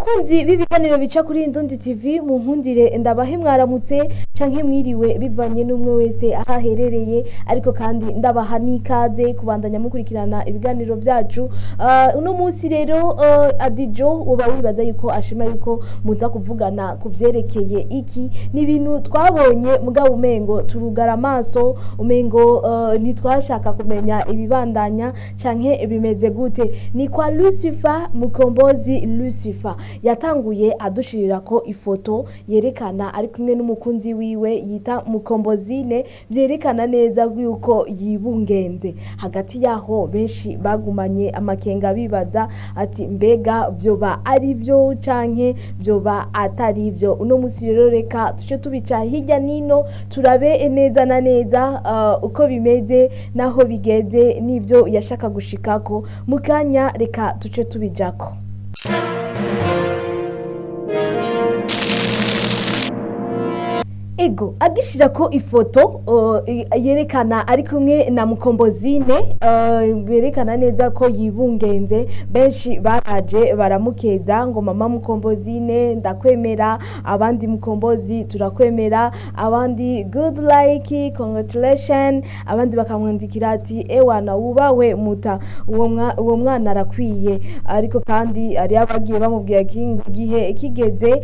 Bakunzi b'ibiganiro bica kuri Indundi TV, mu nkundire ndabahe mwaramutse canke mwiriwe bivanye n'umwe wese aho aherereye, ariko kandi ndabaha n'ikaze kubandanya mukurikirana ibiganiro vyacu. Uno munsi rero Adijo uba wibaza yuko ashima yuko muza kuvugana ku vyerekeye iki? Ni ibintu twabonye mugabo umengo turugara amaso, umengo ntitwashaka kumenya ibibandanya canke bimeze gute. Ni kwa Lucifer Mukombozi. Lucifer yatanguye adushirirako ifoto yerekana ari kumwe n'umukunzi wiwe yita Mukombozine, vyerekana neza yuko yibungenze. Hagati yaho benshi bagumanye amakenga bibaza ati: "Mbega vyoba ari vyo canke vyoba atari vyo?" Uno musi rero reka tuce tubica hirya nino, turabe neza na neza uko bimeze naho bigeze n'ivyo yashaka gushikako. Mu kanya reka tuce tubijako. Ego, agishirako ifoto yerekana ari kumwe na Mukombozine, berekana neza ko yibungenze, benshi baraje baramukeza ngo: "Mama Mukombozine, ndakwemera." Abandi: "Mukombozi, turakwemera." Abandi: "Good like, congratulation." Abandi bakamwandikira ati: "Ewana, wubawe muta, uwo mwana arakwiye." Ariko kandi hari abagiye bamubwira ko igihe kigeze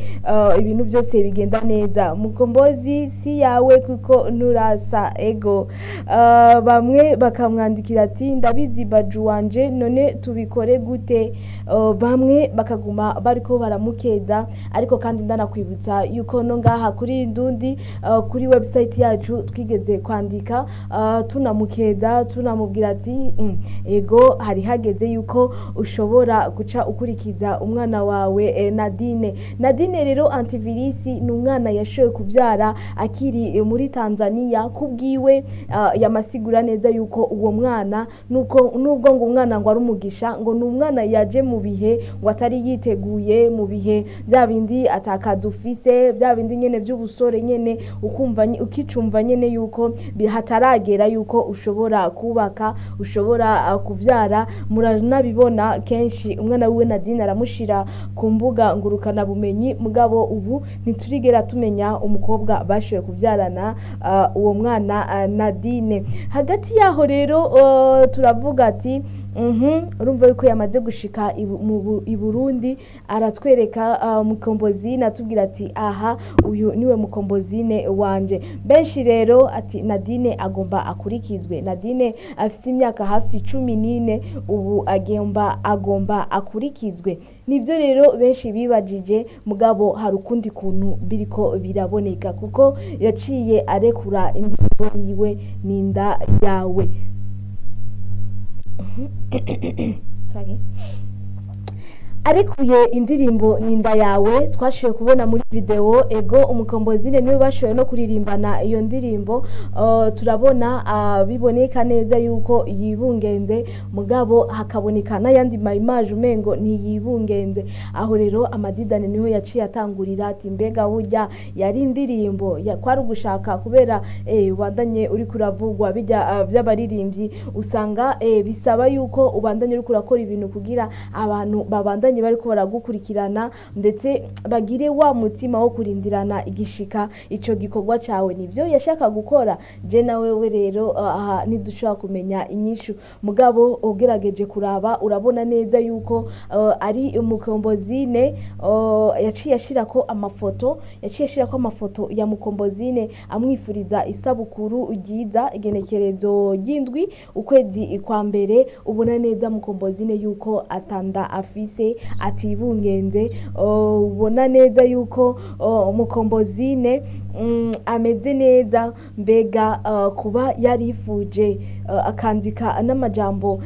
ibintu byose bigenda neza, Mukombozi si yawe kuko nturasa. Ego, bamwe bakamwandikira ati: "Ndabizi baju wanje, none tubikore gute?" Bamwe bakaguma bariko baramukeza. Ariko kandi ndanakwibutsa yuko no ngaha kuri Indundi, kuri website yacu, twigeze kwandika tunamukeza, tunamubwira ati: "Ego, hari hageze yuko ushobora guca ukurikiza umwana wawe Nadine." Nadine rero antivirisi ni umwana yashoboye kubyara akiri muri Tanzania. Kubwiwe yamasigura neza yuko uwo mwana nuko nubwo ngo umwana ngo ari umugisha, ngo ni umwana yaje mu bihe ngo atari yiteguye, mu bihe bya bindi atakadufise, bya bindi nyene by'ubusore nyene, ukumva ukicumva nyene yuko hataragera yuko ushobora kubaka, ushobora kuvyara. Muranabibona kenshi umwana wiwe Nadine aramushira ku mbuga ngurukana bumenyi, mugabo ubu ntiturigera tumenya umukobwa bashoboye kuvyarana uwo mwana Nadine. Hagati yaho rero turavuga ati urumva yuko yamaze gushika i Burundi, aratwereka Mukombozine, atubwira ati: "Aha, uyu niwe Mukombozine wanje." Benshi rero ati: "Nadine agomba akurikizwe." Nadine afite imyaka hafi 14 ubu, agomba akurikizwe. Nibyo rero benshi bibajije, mugabo hari ukundi kuntu biriko biraboneka, kuko yaciye arekura indirimbo yiwe Ninda Yawe. Twage. Arekuye indirimbo Ninda Yawe, twashoboye kubona muri video, ego, Umukombozine niwe bashoboye no kuririmbana iyo ndirimbo. Turabona biboneka neza yuko yibungenze, mugabo hakaboneka n'ayandi ma image umengo ntiyibungenze. Aho rero amadidane niho yaciye atangurira ati: "Mbega burya yari indirimbo kwari ugushaka kubera ubandanye uri kuravugwa?" Bijya vy'abaririmbyi usanga bisaba yuko ubandanye uri kurakora ibintu kugira abantu babandanye bariko baragukurikirana, ndetse bagire wa mutima wo kurindirana igishika ico gikorwa cawe. Nivyo yashaka gukora. Je na wewe rero aha ntidushobora kumenya inyishu, mugabo ugerageje kuraba urabona neza yuko ari Umukombozine. Yaciye ashirako amafoto ya Mukombozine amwifuriza isabukuru ryiza, igenekerezo ry'indwi ukwezi kwa mbere. Ubona neza Mukombozine yuko atanda afise, atibungenze. Ubona neza yuko Mukombozine ameze neza. Mbega kuba yarifuje akandika n'amajambo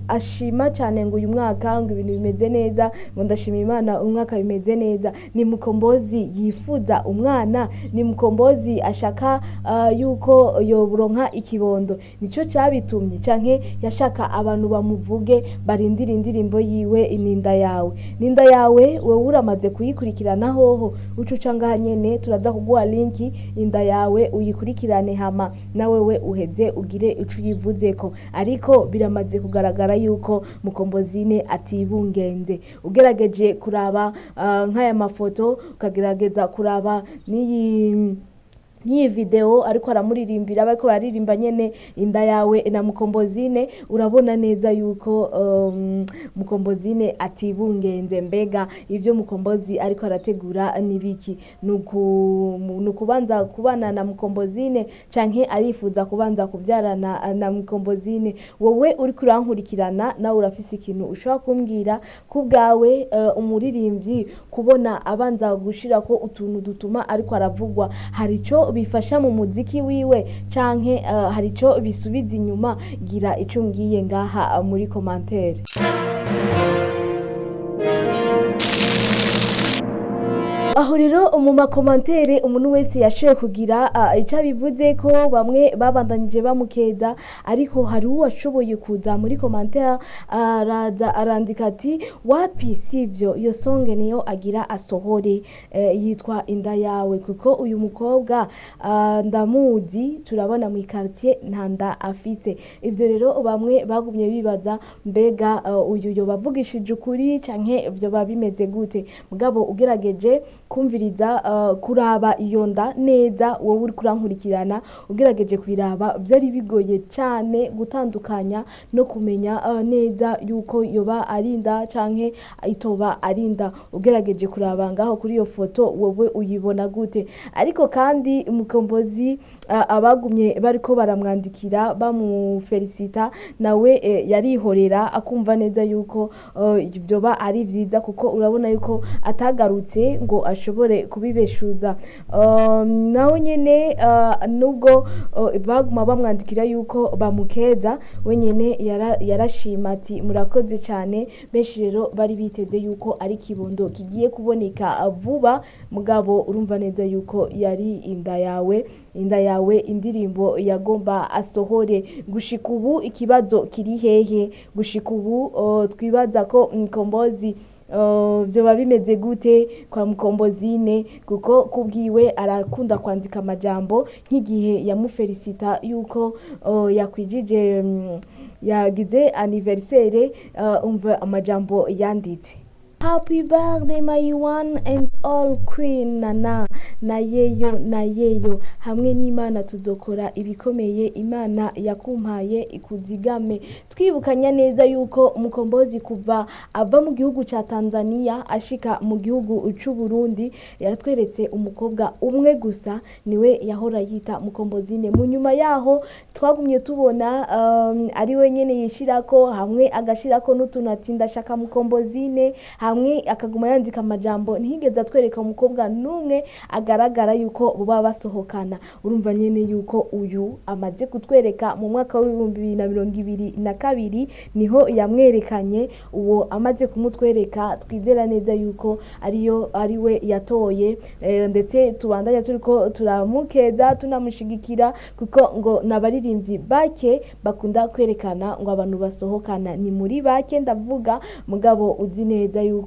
ashima cyane ngo uyu mwaka ngo ibintu bimeze neza, ngo: "Ndashima Imana, umwaka bimeze neza." Ni Mukombozi yifuza umwana? Ni Mukombozi ashaka yuko yoburonka ikibondo? Nico cyabitumye, canke yashaka abantu bamuvuge, barindira indirimbo yiwe Ininda? Inda Yawe. Ni Inda Yawe, wewe uramaze kuyikurikirana hoho? Uca uca ngaha nyene, turaza kuguha link, Inda Yawe uyikurikirane, hama na wewe uheze ugire ico uyivuzeko. Ariko biramaze kugaragara yuko Mukombozine atibungenze. Ugerageje kuraba nk'aya mafoto, ukagerageza kuraba n'iyi video ariko aramuririmbira, bariko bararirimba nyene Inda Yawe na Mukombozine, urabona neza yuko Mukombozine atibungenze. Mbega ivyo Mukombozi ariko arategura nibiki? Nukubanza kubana na Mukombozine, canke arifuza kubanza kuvyarana na Mukombozine? Wowe uriko urankurikirana, nawe urafise ikintu ushobora kumbwira ku bwawe? Umuririmbyi kubona abanza gushirako utuntu dutuma ariko aravugwa, hari ico bifasha mu muziki wiwe, canke hari ico bisubiza inyuma? Gira ico umbwiye ngaha muri commentaire. Aho rero mu ma commentaire umuntu wese yashoboye kugira ico abivuze ko. Bamwe babandanyije bamukeza, ariko hari uwashoboye kuza muri commentaire araza arandika ati: "Wapi, sivyo, iyo song niyo agira asohore, yitwa Inda Yawe, kuko uyu mukobwa ndamuzi, turabona mu quartier, nta nda afise." Ivyo rero bamwe bagumye bibaza: mbega uyu yoba avugishije ukuri, canke vyoba bimeze gute? Mugabo ugerageje kumviriza, kuraba iyo nda neza, wowe uriko urankurikirana, ugerageje kuyiraba, vyari bigoye cane gutandukanya no kumenya neza yuko yoba ari inda canke itoba ari inda. Ugerageje kuraba ngaho kuri iyo foto, wowe uyibona gute? Ariko kandi Mukombozi, abagumye bariko baramwandikira bamufelicita, nawe yarihorera, akumva neza yuko vyoba ari vyiza, kuko urabona yuko atagarutse ngo ashobore kubibeshuza. Nawe nyene, nubwo baguma bamwandikira yuko bamukeza, we nyene yarashima ati: "Murakoze cyane." Benshi rero bari biteze yuko ari kibondo kigiye kuboneka vuba, mugabo urumva neza yuko yari Inda Yawe, Inda Yawe, indirimbo yagomba asohore. Gushika ubu ikibazo kiri hehe? Gushika ubu twibaza ko Mkombozi, vyoba bimeze gute kwa Mukombozine? Kuko kubwiwe arakunda kwandika amajambo, nk'igihe yamufelicita yuko yakwijije, yagize anniversaire, umva amajambo yanditse: "Happy birthday, my one and all queen Nana, na yeyo na yeyo, hamwe n'Imana tuzokora ibikomeye, Imana yakumpaye ikuzigame." Twibukanya neza yuko Mukombozi kuva ava mu gihugu ca Tanzania ashika mu gihugu c'u Burundi yatweretse umukobwa umwe gusa, niwe yahora yita Mukombozine. Mu nyuma yaho twagumye tubona ari we nyene yishirako, hamwe agashirako n'utuntu ati: "Ndashaka Mukombozine", hamwe akaguma yandika amajambo, ntiyigeze atwereka umukobwa n'umwe agaragara yuko baba basohokana. Urumva nyene yuko uyu amaze kutwereka mu mwaka wa 2022 niho yamwerekanye. Uwo amaze kumutwereka, twizera neza yuko ariyo ariwe yatoye, ndetse tubandanya turiko turamukeza, tunamushigikira, kuko ngo n'abaririmbyi bake bakunda kwerekana ngo abantu basohokana, ni muri bake ndavuga. Mugabo uzi neza yuko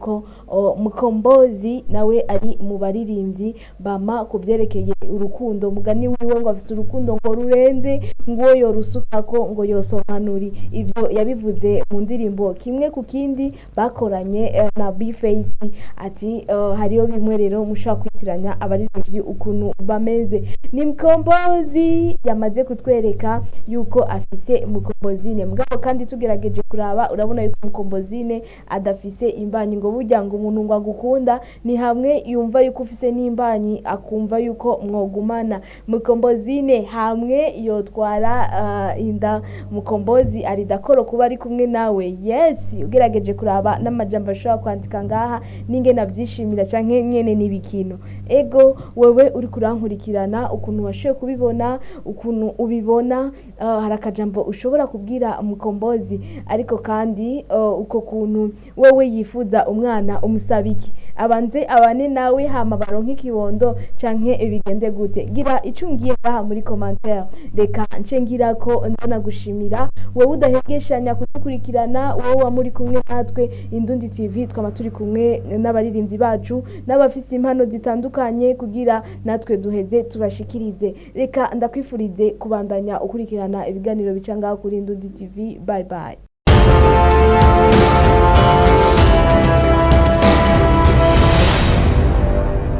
Mukombozi nawe ari mu baririmbyi bama ku vyerekeye urukundo. Mugani wiwe ngo afise urukundo ngo rurenze, ngo yorusukako ngo yosobanuri. Ivyo yabivuze mu ndirimbo Kimwe ku Kindi bakoranye na B-Face, ati hariyo bimwe rero mushobora kwitiranya abaririmbyi ukuntu bameze. Ni Mukombozi yamaze kutwereka yuko afise Mukombozine, mugabo kandi tugerageje kuraba, urabona yuko Mukombozine adafise imbanyi. Ngo burya ngo umuntu ngo agukunda ni hamwe yumva yuko ufise n'imbanyi, akumva yuko mwogumana. Mukombozine hamwe yotwara inda, Mukombozi ari dakoro kuba ari kumwe nawe. Yes, ugerageje kuraba n'amajambo ashobora kwandika ngaha n'ingene avyishimira, canke nyene n'ibikino. Ego, wewe uri kurankurikirana, ukuntu washoboye kubibona, ukuntu ubibona, hari akajambo ushobora kubwira Mukombozi? Ariko kandi uko kuntu wewe yifuza. Umwana umusaba iki? Abanze abane nawe hama baronke ikibondo, canke bigende gute? Gira ico umbwiye ngaha muri commentaire. Reka nce ngira ko ndanagushimira wowe udahegeshanya kudukurikirana, wowe wa muri kumwe natwe Indundi TV. Twama turi kumwe n'abaririmbyi bacu n'abafise impano zitandukanye kugira natwe duheze tubashikirize. Reka ndakwifurize kubandanya ukurikirana ibiganiro bica ngaho kuri Indundi TV. Bye bye.